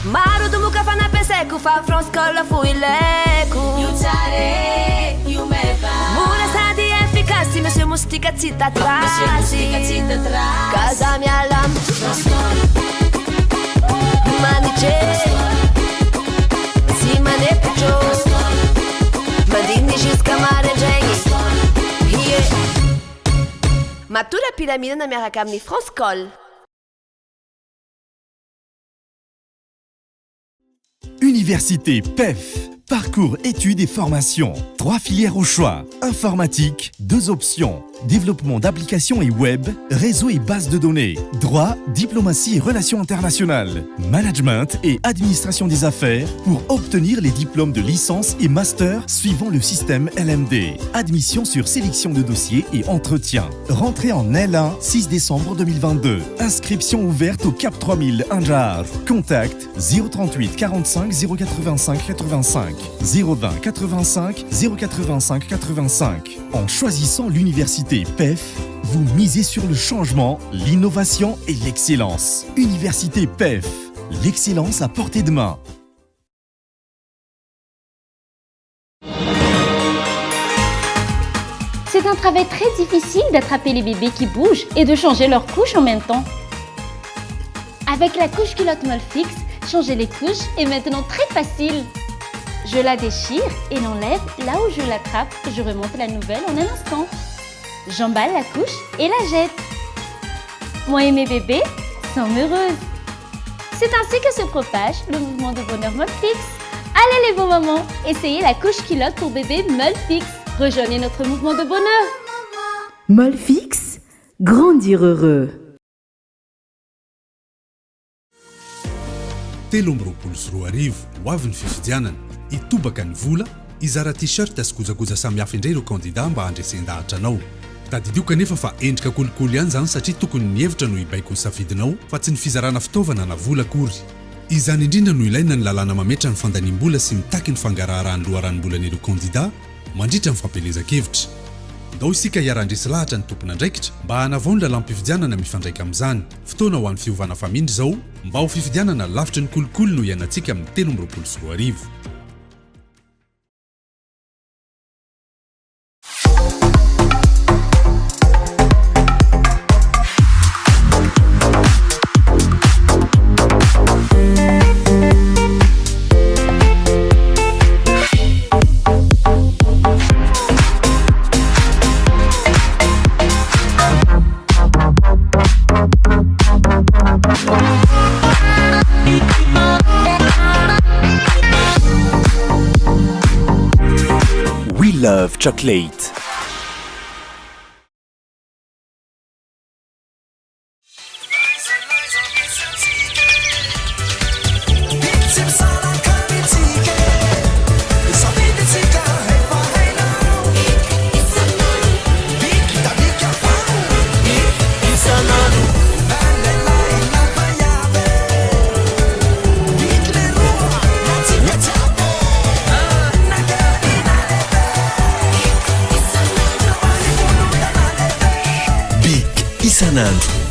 Maro domoka fa nampiasaiko fa France Call fo ilaiko. Io tsara e, io meva. Mora sady efficace, Monsieur Moustique tsy hita Monsieur trace. Moustique tsy hita trace. Ka za miala am France Call. Manitry tsy manepotro. Mandiny jusqu'à maraindraigny. Ie. Matory am-pilaminana miaraka amin'ny France Call. Université PEF. Parcours études et formations. Trois filières au choix. Informatique, deux options. Développement d'applications et web, réseau et base de données. Droit, diplomatie et relations internationales. Management et administration des affaires pour obtenir les diplômes de licence et master suivant le système LMD. Admission sur sélection de dossiers et entretien. Rentrée en L1, 6 décembre 2022. Inscription ouverte au Cap 3000 Anjar. Contact 038 45 085 85 020 85 085 85. En choisissant l'université PEF, vous misez sur le changement, l'innovation et l'excellence. Université PEF, l'excellence à portée de main. C'est un travail très difficile d'attraper les bébés qui bougent et de changer leur couche en même temps. Avec la couche culotte Molfix, changer les couches est maintenant très facile. Je la déchire et l'enlève là où je l'attrape. Je remonte la nouvelle en un instant. J'emballe la couche et la jette. Moi et mes bébés sommes heureuses. C'est ainsi que se propage le mouvement de bonheur Molfix. Allez les beaux moments, essayez la couche culotte pour bébé Molfix. Rejoignez notre mouvement de bonheur. Molfix, grandir heureux. 2023, ho avy ny fifidianana. Hitobaka ny vola, hizara t-shirt sy kojakoja samihafa indray ireo kandida mba handresen-dahatra anao. Tadidio kanefa fa endrika kolikoly ihany izany satria tokony ny hevitra no hibaiko ny safidinao fa tsy ny fizarana fitaovana na vola akory. Izany indrindra no ilaina ny lalàna mametra ny fandaniam-bola sy mitaky ny fangaraharan'ny loharanom-bolan'ireo kandida mandritra ny fampielezan-kevitra. Ndao isika hiara-handresy lahatra ny tompon'andraikitra mba hanavao ny lalàm-pifidianana mifandraika amin'izany. Fotoana ho an'ny fiovana famindra izao mba ho fifidianana lavitry ny kolikoly no iainantsika amin'ny 2023. We love chocolate. isan'andro.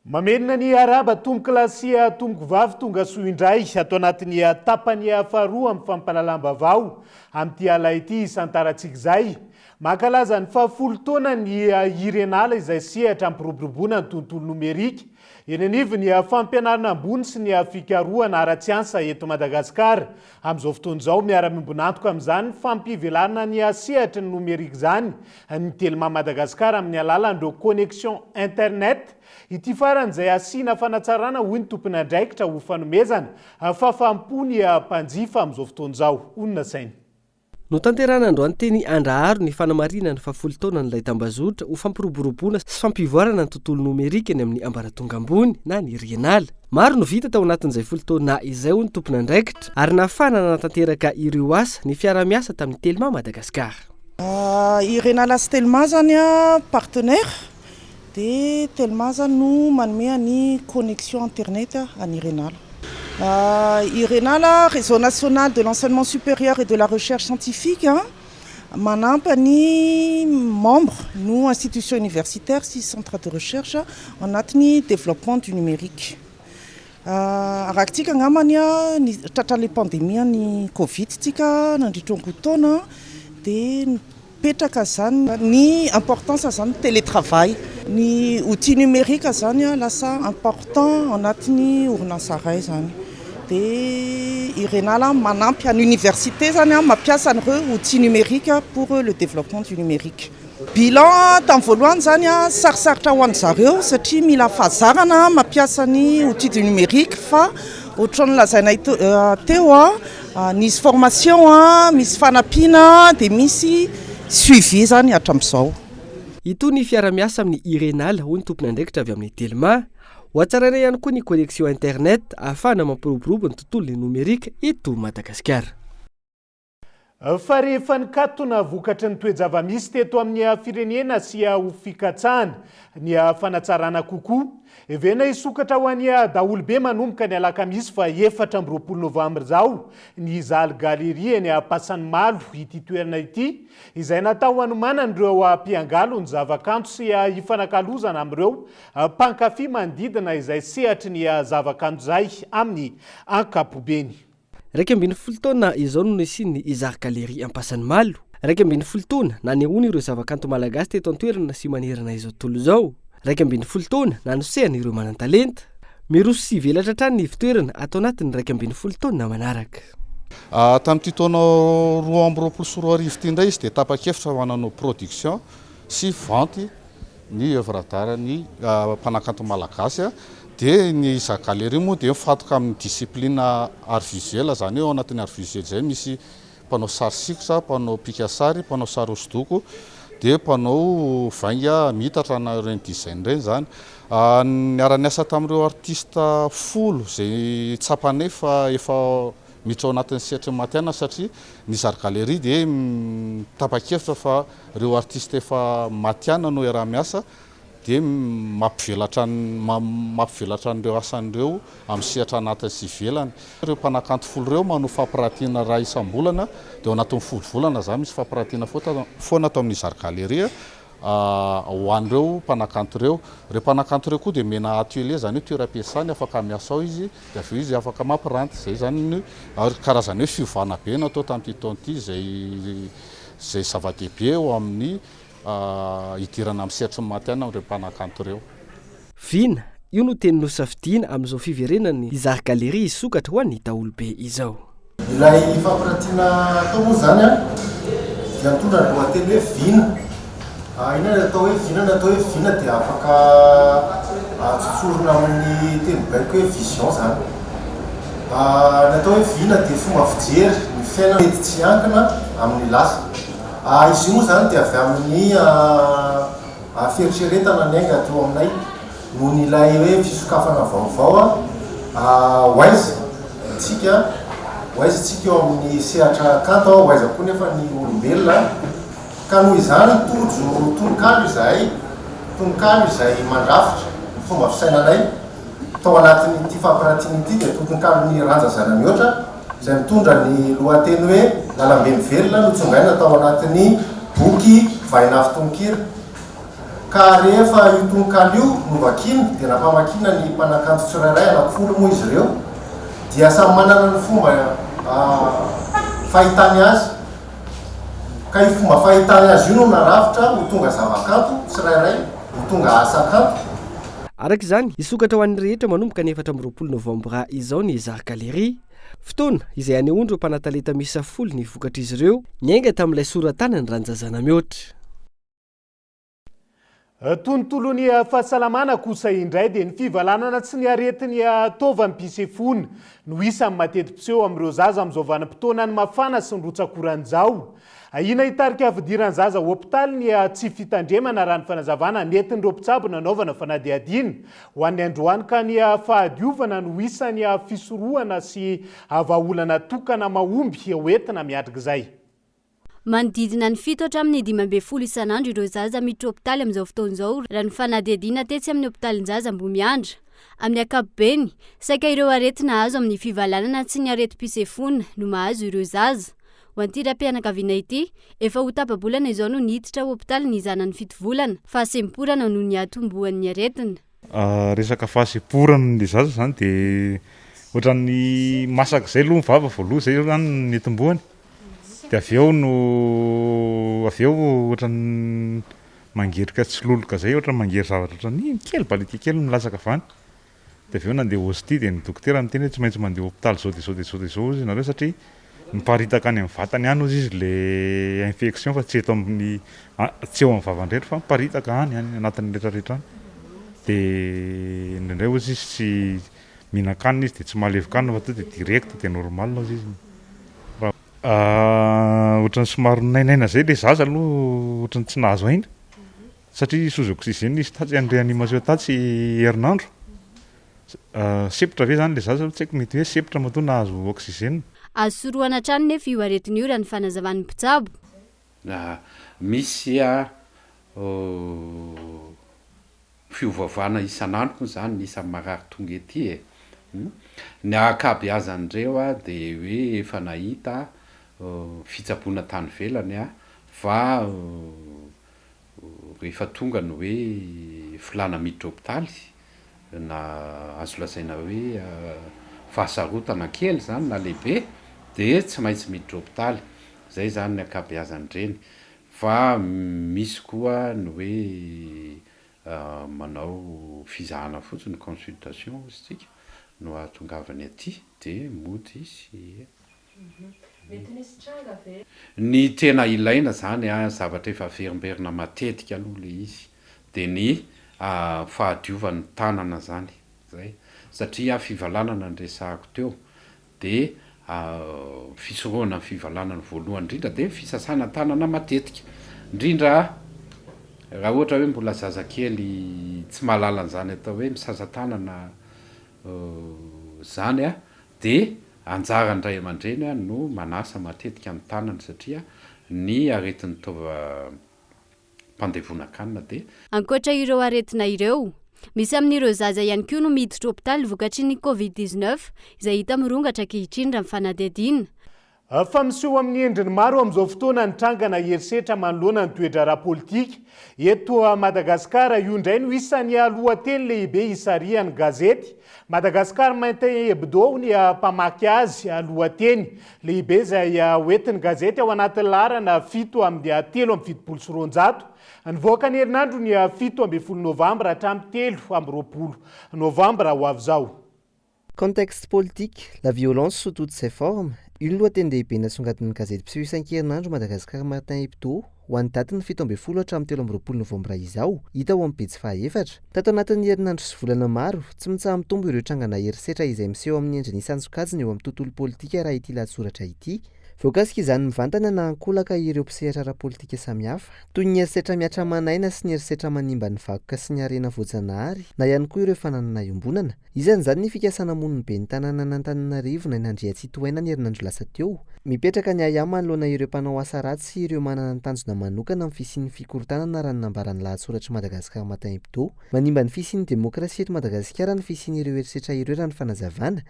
Mamerina ny arahaba tompokolahy sy tompokovavy tonga soa indray ato anatin'ny tapany faharoa amin'ny fampahalalam-baovao amin'ity ala ity isantarantsika izay. Mankalaza ny fahafolo taona ny Irenala izay sehatra ampiroboroboana ny tontolo nomerika eny anivon'ny fampianarana ambony sy ny fikarohana ara-tsiansa eto Madagasikara. Amin'izao fotoana izao, miara-miombon'antoka amin'izany fampivelarana ny sehatry ny nomerika izany ny Telma Madagascar amin'ny alalan'ireo connexion internet. Ity farany izay asiana fanatsarana hoy ny tompon'andraikitra ho fanomezana fahafaham-po ny mpanjifa amin'izao fotoana izao. Honina saina. Notanterahina androany teny Andraharo ny fanamarihana ny fahafolo taonan'ilay tambazotra ho fampiroboroboana sy fampivoarana ny tontolo nomerika eny amin'ny ambaratonga ambony na ny Rienala. Maro no vita tao anatin'izay folo taona izay hoy ny tompon'andraikitra ary nahafahana nanatanteraka ireo asa ny fiaraha-miasa tamin'ny Telma Madagascar. I Renala sy Telma zany partenaire Dia Telma zany no manome ny connexion internet an'i Renala. I Renala, Réseau national de l'enseignement supérieur et de la recherche scientifique, manampy ny membre no institution universitaire sy centre de recherche anatin'ny développement du numérique. Arakintsika angambany ny tratran'ilay pandemie ny covid tsika nandritra ny roa taona dia Mipetraka zany ny importance zany télétravail. Ny outil numérique zany lasa important anatin'ny orinasa iray zany. Dia i Renala manampy an'ny université zany mampiasa an'ireo outil numérique pour le développement du numérique. Bilan tamin'ny voalohany zany sarosarotra ho an-dry zareo satria mila fahazarana mampiasa ny outil du numérique fa ohatran'ny lazainay teo Nisy formation, misy fanampiana dia misy suivi zany hatramin'izao. Hitohy ny fiara-miasa amin'ny Irenala, hoy ny tompon'andraikitra avy amin'ny Telma. Ho hatsaraina ihany koa ny connexion internet ahafahana mampiroborobo ny tontolon'ny nomerika eto Madagasikara. Fa rehefa nikatona vokatry ny toe-java-misy teto amin'ny firenena sy ho fikatsahana ny fanatsarana kokoa, heverina hisokatra ho an'ny daholobe manomboka ny alakamisy faha 24 novambra izao ny Izal Galerie eny Ampasanimalo ity toerana ity, izay natao hanomanana ireo mpiangalo ny zavakanto sy hifanakalozana amin'ireo mpankafy manodidina izay sehatry ny zavakanto izay amin'ny ankapobeny. 11 taona izao no nisian'ny Izar Galerie Ampasanimalo. 11 taona nanehoana ireo zavakanto malagasy teto an-toerana sy manerana izao tontolo izao. 11 taona nanosehana ireo manan-talenta. Miroso sy hivelatra hatrany ny ivontoerana ato anatin'ny 11 taona manaraka. Tamin'ity taona 2022 ity indray izy dia tapa-kevitra fa hanao production sy vente ny oeuvre d'art ny mpanakanto malagasy dia ny Iza Galerie moa dia mifantoka amin'ny discipline art visuel, izany hoe ao anatin'ny art visuel izay misy mpanao sary sikotra, mpanao pikasary, mpanao sary hosodoko, dia mpanao vainga miitatra na ireny design ireny izany. Niara-niasa tamin'ireo artiste folo izay tsapanay fa efa miditra ao anatin'ny sehatry ny matihanina satria ny Izar Galerie dia tapa-kevitra fa Ireo artiste efa matihanina no iaraha-miasa dia mampivelatra mampivelatra an'ireo asany ireo amin'ny sehatra anatiny sy ivelany. Ireo mpanakanto folo ireo manao fampiratiana iray isam-bolana dia ao anatin'ny folo volana izany misy fampiratiana foana ato amin'ny Izar Galerie ho an'ireo mpanakanto ireo. Ireo mpanakanto ireo koa dia omena atelier izany hoe toeram-piasany afaka miasa ao izy dia avy eo izy afaka mampiranty. Izay izany no karazany hoe fiovana be natao tamin'ity taona ity izay izay zava-dehibe eo amin'ny hidirana amin'ny sehatry ny matihanina amin'ireo mpanakanto ireo. Vina, io no teny nosafidiana amin'izao fiverenan'ny Izar Galerie hisokatra ho an'ny daholobe izao. Ilay fampiratiana atao moa izany dia mitondra ny lohateny hoe Vina. Inona ny atao hoe vina? Ny atao hoe vina dia afaka tsotsorina amin'ny teny baiko hoe vision izany. Ny atao hoe vina dia fomba fijery ny fiainana mety tsy hiankina amin'ny lasa. Izy io moa izany dia avy amin'ny fieritreretana niainga teo aminay noho ny ilay hoe fisokafana vaovao ho aiza isika, ho aiza isika eo amin'ny sehatra kanto, ho aiza koa nefa ny olombelona. Ka noho izany tojo tononkalo izahay, tononkalo izay mandrafitra ny fomba fisainanay. Tao anatin'ity fampiratiana ity dia tontonkalon'i Ranja Zanamihoatra izay mitondra ny lohateny hoe Lalambe mivelona notsongaina tao anatin'ny boky Vahinafo Tononkira. Ka rehefa io tononkalo io novakiana dia nampamakiana ny mpanakanto tsirairay anakifolo moa izy ireo dia samy manana ny fomba fahitany azy. Ka io fomba fahitany azy io no narafitra ho tonga zavakanto tsirairay, ho tonga asa kanto. Araka izany, hisokatra ho an'ny rehetra manomboka ny 24 novambra izao ny Zary Galerie. Fotoana izay hanehoan'ireo mpanatalenta miisa folo ny vokatr'izy ireo, niainga tamin'ilay sora-tanany Ranjazanamihoatra. Tontolon'ny fahasalamana kosa indray dia ny fivalanana sy ny aretin'ny taovam-pisefoana no isan'ny mateti-piseho amin'ireo zaza amin'izao vanim-potoanan'ny mafana sy ny rotsak'orana izao. Ahiana hitarika fidiran'ny zaza hopitaly ny tsy fitandremana raha ny fanazavana nentin'ireo mpitsabo nanaovana fanadihadiana ho an'ny androany ka ny fahadiovana no isan'ny fisorohana sy vahaolana tokana mahomby hoentina miatrika izay. Manodidina ny fito hatramin'ny 15 isan'andro ireo zaza miditra hopitaly amin'izao fotoana izao raha ny fanadihadiana tetsy amin'ny hopitalinjaza Ambohimiandra. Amin'ny ankapobeny, saika ireo aretina azo amin'ny fivalanana sy ny aretim-pisefoana no mahazo ireo zaza. Ho an'ity raim-pianakaviana ity, efa ho tapa-bolana izao no niditra hopitaly ny zanany fito volana, fahasemporana no niatombohan'ny aretina. Resaka fahasemporana le zaza zany de ohatran'ny masaka zay aloha ny vava voaloha zay zany no nitomboany de avy eo no avy eo ohatran'ny mangerika tsiloloka zay ohatran'ny mangery zavatra ohatran'ny kely balita kely milatsaka avy any de avy eo nandeha ostie de ny dokotera niteny hoe tsy maintsy mandeha hopitaly zao de zao de zao de zao hozy nareo satria Miparitaka any amin'ny vatany any hozy izy le infection fa tsy eto amin'ny tsy eo amin'ny vavany irery fa miparitaka any any anatin'ny rehetra rehetra any. De indraindray hozy izy tsy mihinan-kanina izy de tsy mahalevon-kanina fa tonga de direct de normal hozy izy. Raha ohatran'ny somary nainaina zay le zaza aloha ohatran'ny tsy nahazo aina satria sous oxygène izy tatsy any réanimation tatsy herinandro. Sempotra ve zany le zaza? Tsy haiko mety hoe sempotra matoa nahazo oxygène. Azo sorohana hatrany nefa io aretina io raha ny fanazavan'ny mpitsabo. Misy fiovaovana isan'andro moa zany ny isan'ny marary tonga ety e. Ny ankabeazan'ireo dia hoe efa nahita fitsaboana tany ivelany fa Rehefa tonga ny hoe filàna miditra hopitaly na azo lazaina hoe fahasarotana kely izany na lehibe dia tsy maintsy miditra hopitaly. Izay izany ny ankabeazan'ireny. Fa misy koa ny hoe manao fizahana fotsiny, consultation hozy tsika, no ahatongavany aty dia mody sy Mety nisy tranga ve? Ny tena ilaina zany an, zavatra efa averimberina matetika aloha le izy de ny fahadiovan'ny tanana zany, zay, satria fivalanana no resahako teo, de fisorohana ny fivalanana voalohany indrindra de fisasana tanana matetika, indrindra raha ohatra hoe mbola zazakely tsy mahalala an'izany atao hoe misasa tanana zany an, de Anjaran'ny ray aman-dreny no manasa matetika ny tanany satria ny aretin'ny taovam-pandevonan-kanina dia. Ankoatra ireo aretina ireo, misy amin'ireo zaza ihany koa no miditra hopitaly vokatry ny Covid 19 izay hita mirongatra ankehitriny raha ny fanadihadiana. Fa miseho amin'ny endriny maro amin'izao fotoana ny trangana herisetra manoloana ny toe-draharaha politika eto Madagasikara. Io indray no isan'ny lohateny lehibe isarihan'ny gazety Madagascar Matin Hebdo ny mpamaky azy. Lohateny lehibe izay hoentin'ny gazety ao anatin'ny laharana 273 nivoaka ny herinandro ny 17 novambra hatramin'ny 23 novambra ho avy izao. Contexte politique, la violence sous toutes ses formes, io no lohateny lehibe nasongadin'ny gazety mpiseho isan-kerinandro Madagascar Matin Hebdo ho an'ny datin'ny 17 hatramin'ny 23 novambra izao, hita ao amin'ny pejy fahaefatra. Tato anatin'ny herinandro sy volana maro, tsy mitsaha-mitombo ireo trangana herisetra izay miseho amin'ny endriny isan-tsokajiny eo amin'ny tontolo politika raha ity lahatsoratra ity. Voakasika izany mivantana na ankolaka ireo mpisehatra ara-politika samihafa, toy ny herisetra mihatra aman'aina sy ny herisetra manimba ny vakoka sy ny harena voajanahary na ihany koa ireo fananana iombonana. Isan'izany ny fikasana hamono ny ben'ny tanànan'Antananarivo Naina Andriantsitohaina ny herinandro lasa teo. Mipetraka ny ahiahy manoloana ireo mpanao asa ratsy sy ireo manana ny tanjona manokana amin'ny fisian'ny fikorontanana raha ny nambaran'ny lahatsoratr'i Madagascar Matin Hebdo. Manimba ny fisian'ny demokrasia eto Madagasikara ny fisian'ireo herisetra ireo raha ny fanazavana.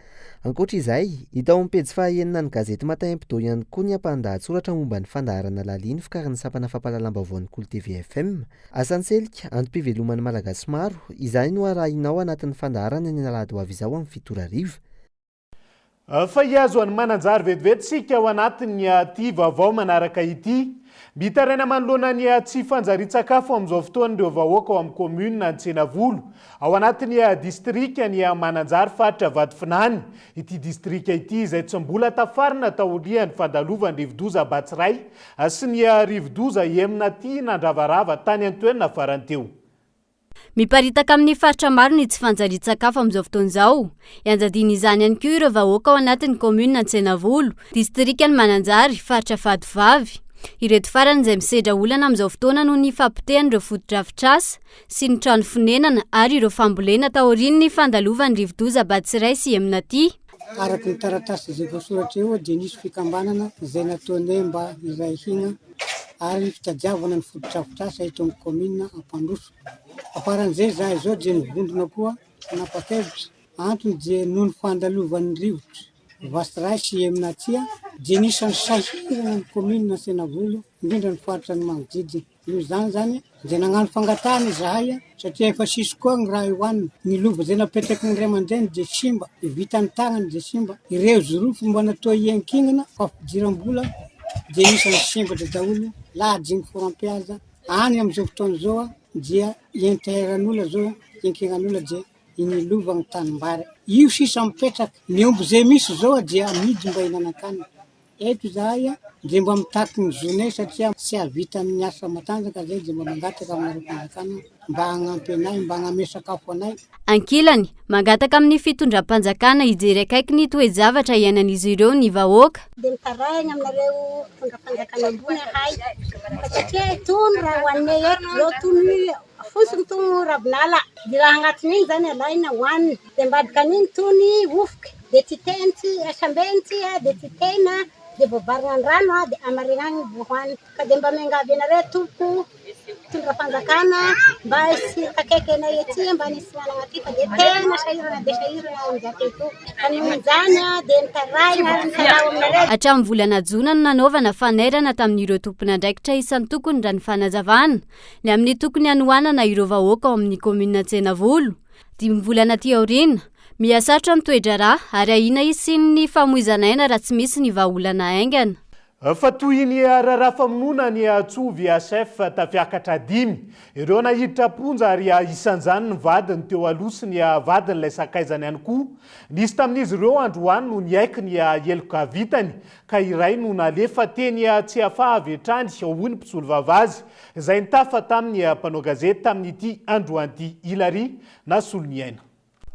Ankoatra izay, hita ao amin'ny pejy faha enina ny gazety Matin Hebdo ihany koa ny ampahan-dahatsoratra momba ny fandaharana Lalia novokarin'ny sampana fampahalalam-baovaon'ny Kolo TV FM. Asan-tselika, antom-piveloman'ny Malagasy maro, izany no harahinao anatin'ny fandaharana ny alahady ho avy izao amin'ny 7 ora hariva. Fa hihazo an'i Mananjary vetivety isika ao anatin'ny ity vaovao manaraka ity. Mitaraina manoloana ny tsy fanjarian-tsakafo amin'izao fotoana ireo vahoaka ao amin'ny kaominina Antsenavolo, ao anatin'ny distrikan'i Mananjary, faritra Vatofinany. Ity distrika ity izay tsy mbola tafarina taorian'ny fandalovan'ny rivodoza Batsirai sy ny rivodoza Emnati nandravarava tany an-toerana farany teo. Miparitaka amin'ny faritra maro ny tsy fanjarian-tsakafo amin'izao fotoana izao. Ianjadiana izany ihany koa ireo vahoaka ao anatin'ny kaominina Antsenavolo, distrikan'i Mananjary, faritra Vatovavy. Ireto farany izay misedra olana amin'izao fotoana noho ny fahapotehan'ireo fotodrafitrasa sy ny trano fonenana ary ireo fambolena taorian'ny fandalovan'ny rivodoza Batsirai sy Emnati. Araka ny taratasy izay voasoratra eo dia nisy fikambanana izay nataonay mba hiray hina ary fitadiavana ny fotodrafitrasa eto amin'ny kaominina hampandroso. Afaran'izay izahay izao dia nivondrona koa hanapa-kevitra, antony dia noho ny fandalovan'ny rivotra Vatsiray sy Emnatia dia nisan'ny sahirana ny kaominina Antsenavolo indrindra ny faritra ny manodidina. Noho izany izany dia nagnano fangatahana izahay satria efa sisy koa ny raha hohanina, ny lova izay napetraky ny ray aman-dreny dia simba, ny vitan'ny tagnany dia simba, ireo jirofo mba natao hiankinana fampidiram-bola dia anisan'ny simbatra daholo, lahadiny forampihaza, any amin'izao fotoana izao dia ianteheran'olona izao, iankinan'olona dia iny lova ny tanimbary, io sisa mipetraka, ny omby izay misy izao dia amidy mba hihinanan-kanina. Eto izahay dia mba mitaky ny zonay satria tsy hahavita ny asa matanjaka izay dia mba mangataka aminareo fanjakana mba hagnampy anay, mba hagname sakafo anay. Ankilany, mangataka amin'ny fitondram-panjakana hijery akaiky ny toe-javatra iainan'izy ireo ny vahoaka. Dia mitaraigna aminareo mpitondra fanjakana ambony ahay fa satria itony raha hohaninay eto zao tony fotsiny tony ravinala ny raha agnatin'igny zany alaina hohanina dia ambadika an'igny tony ofoky dia titehiny asambeny ty dia titehina dia voavarina ny rano dia amarigna agny vao hohanina ka dia mba miangavy anareo tompoko mpitondra fanjakana mba hisy akaiky anay aty mba nisy manana aty fa dia tena sahirana dia sahirana amin'izao eto ka noho izany dia mitaraina ary mitalaho aminareo. Hatramin'ny volana jona no nanaovana fanairana tamin'ireo tompon'andraikitra isan-tokony raha ny fanazavana, ny amin'ny tokony hanohanana ireo vahoaka ao amin'ny kaominina Antsenavolo. Dimy volana aty aoriana, miha sarotra ny toe-draharaha ary ahiana hisian'ny famoizan'aina raha tsy misy ny vahaolana haingana. Fa toy ny raharaha famonoana ny Antso VHF tafiakatra dimy ireo naiditra am-ponja ary isan'izany ny vadiny teo aloha sy ny vadin'ilay sakaizany ihany koa. Nisy tamin'izy ireo androany no niaiky ny heloka vitany ka iray no nalefa teny Tsiafahy avy hatrany, hoy ny mpisolovava azy, izay nitafa tamin'ny mpanao gazety tamin'ity androany ity, Hilary Nasoloniaina.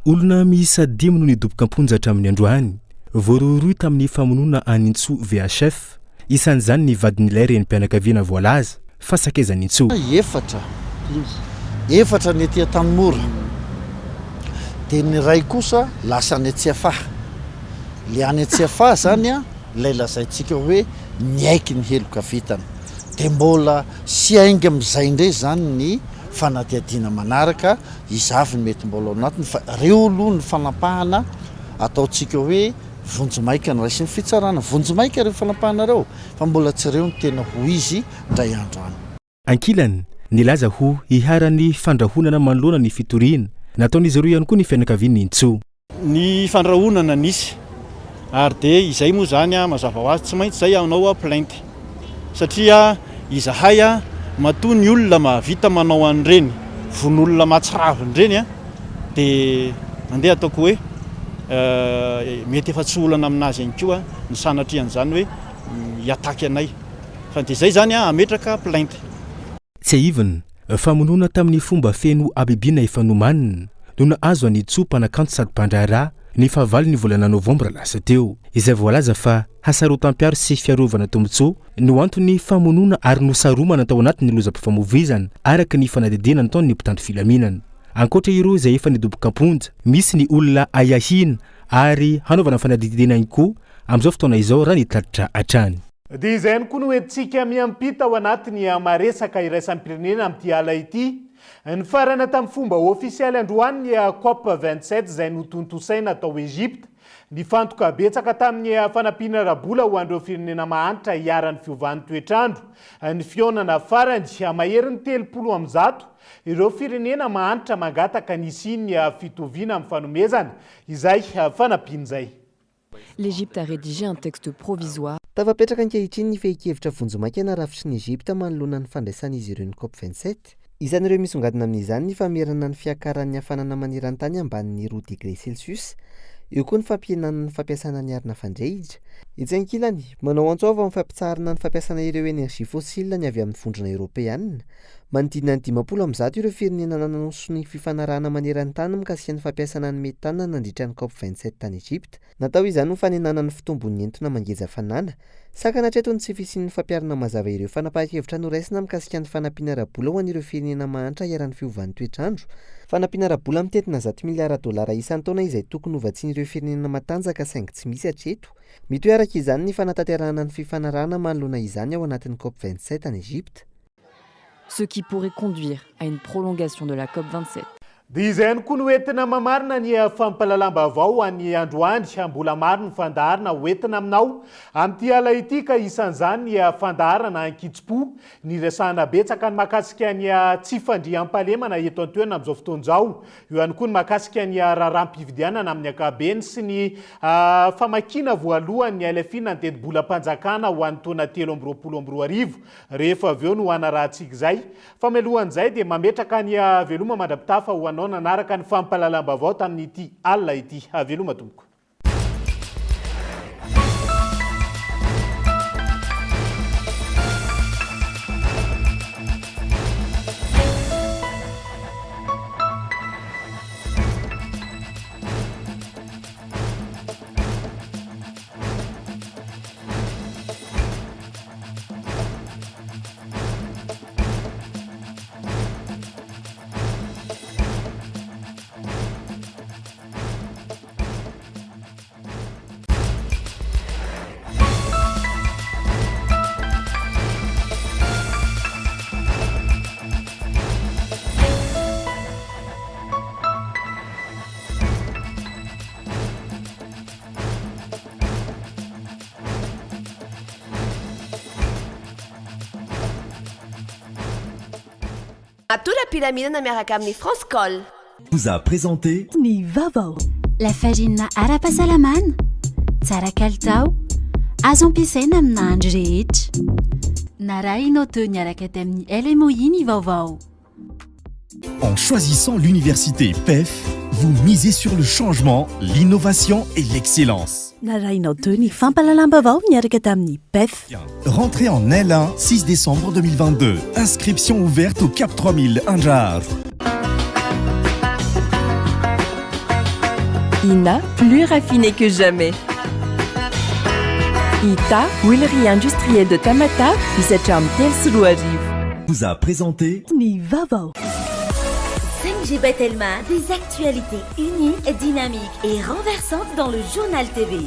Olona miisa dimy no nidoboka am-ponja hatramin'ny androany, voarohirohy tamin'ny famonoana an'i Ntsoa VHF. Isan'izany ny vadin'ilay renim-pianakaviana voalaza fa sakaizan'i Ntsoa. Efatra, efatra ny aty Antanimora, dia ny iray kosa lasa any Tsiafahy. Ilay any Tsiafahy izany ilay lazaintsika hoe niaiky ny heloka vitany. Dia mbola sy ainga amin'izay indray izany ny fanadihadiana manaraka. Iza avy no mety mbola ao anatiny fa ireo aloha ny fanampahana ataontsika hoe vonjimaika noraisin'ny fitsarana. Vonjimaika ireo fanampahana ireo fa mbola tsy ireo no tena ho izy indray andro any. Ankilany, nilaza ho iharan'ny fandrahonana manoloana ny fitoriana nataon'izy ireo ihany koa ny fianakavian'i Ntsoa. Ny fandrahonana nisy ary dia izay moa izany mazava ho azy tsy maintsy izay hanao plainte satria izahay matoa ny olona mahavita manao an'ireny vono olona mahatsiravina ireny dia andeha ataoko hoe mety efa tsy olana aminazy ihany koa ny sanatrian'izany hoe hi-attaque anay fa dia izay izany hametraka plainte. Tsiahivina, famonoana tamin'ny fomba feno habibiana efa nomanina no nahazo an'i Tso, mpanakanto sady mpandraharaha, ny fahavalon'ny volana novambra lasa teo, izay voalaza fa hasarotam-piaro sy fiarovana tombontsoa no anton'ny famonoana ary nosaromana tao anatin'ny lozam-pifamoivoizana, araka ny fanadihadiana nataon'ny mpitandro filaminana. Ankoatra ireo izay efa nidoboka am-ponja, misy ny olona ahiahiana ary hanaovana fanadihadiana ihany koa amin'izao fotoana izao raha ny tatitra hatrany. Dia izay ihany koa no entintsika miampita ao anatin'ny maresaka iraisam-pirenena amin'ity ala ity. Nifarana tamin'ny fomba ofisialy androany ny Cop 27 izay notontosaina tao Egypta. Nifantoka betsaka tamin'ny fanampiana ara-bola ho an'ireo firenena mahantra iharan'ny fiovan'ny toetr'andro ny fihaonana farany. Maherin'ny 130 ireo firenena mahantra mangataka ny hisian'ny fitoviana amin'ny fanomezana izay fanampiana izay. L'Égypte a rédigé un texte provisoire. Tafapetraka ankehitriny ny fehin-kevitra vonjimaika narafitry ny Egypta manoloana ny fandraisan'izy ireo ny Cop 27. Isan'ireo misongadina amin'izany ny famerana ny fiakaran'ny hafanana maneran-tany ambanin'ny roa degré celsius. Eo koa ny fampihenana ny fampiasana ny arina fandrehitra. Etsy ankilany, manao antso avo amin'ny fampitsaharana ny fampiasana ireo énergie fossile ny avy amin'ny Vondrona Eoropeanina. Manodidina ny 150 ireo firenena nanao sonia fifanarahana maneran-tany mikasika ny fampiasana ny metana nandritra ny Cop 27 tany Egypta. Natao izany ho fanenana ny fitombon'ny entona mangeja hafanana. Sakana hatreto ny tsy fisian'ny fampiharana mazava ireo fanapahan-kevitra noraisina mikasika ny fanampiana ara-bola ho an'ireo firenena mahantra iharan'ny fiovan'ny toetr'andro. Fanampiana ara-bola mitentina zato miliara dolara isan-taona izay tokony hovatsian'ireo firenena matanjaka saingy tsy misy hatreto. Mitohy araka izany ny fanatanterahana ny fifanarahana manoloana izany ao anatin'ny Cop 27 any Egypta. Ce qui pourrait conduire à une prolongation de la Cop 27. Dia izay ihany koa no entina mamarina ny fampahalalam-baovao an'ny androany. Mbola maro ny fandaharana ho entina aminao amin'ity ala ity ka isan'izany ny fandaharana ankitsim-po. Niresahana betsaka ny mahakasika ny tsy fandriampahalemana eto an-toerana amin'izao fotoana izao. Eo ihany koa ny mahakasika ny raharaham-pifidianana amin'ny ankapobeny sy ny famakiana voalohany ny LFI na ny tetibolam-panjakana ho an'ny taona 2023. Rehefa avy eo no hanarahantsika izay. Fa mialohan'izay dia mametraka ny veloma mandra-pitafa ho anao nanaraka ny fampahalalam-baovao tamin'ity alina ity. Veloma tompoko. Tora-pilaminana miaraka amin'ny France Call. Vous a présenté. Ny vaovao. Lafarinina ara-pahasalamana, tsara kalitao, azo ampiasaina amin'ny nahandro rehetra. Narahinao teo niaraka tamin'ny LMOI ny vaovao. En choisissant l'université PEF, vous misez sur le changement, l'innovation et l'excellence. Narahinao teo ny fampahalalam-baovao niaraka tamin'ny PEF. Rentrée en L1, 6 décembre 2022. Inscription ouverte au Cap 3000 Andraharo. Ina, plus raffiné que jamais. Ita, huilerie industrielle de Tamatave, misy hatramin'ny 2003. Vous a présenté. Ny vaovao. 5G by Telma, des actualités uniques, dynamiques et renversantes dans le journal TV.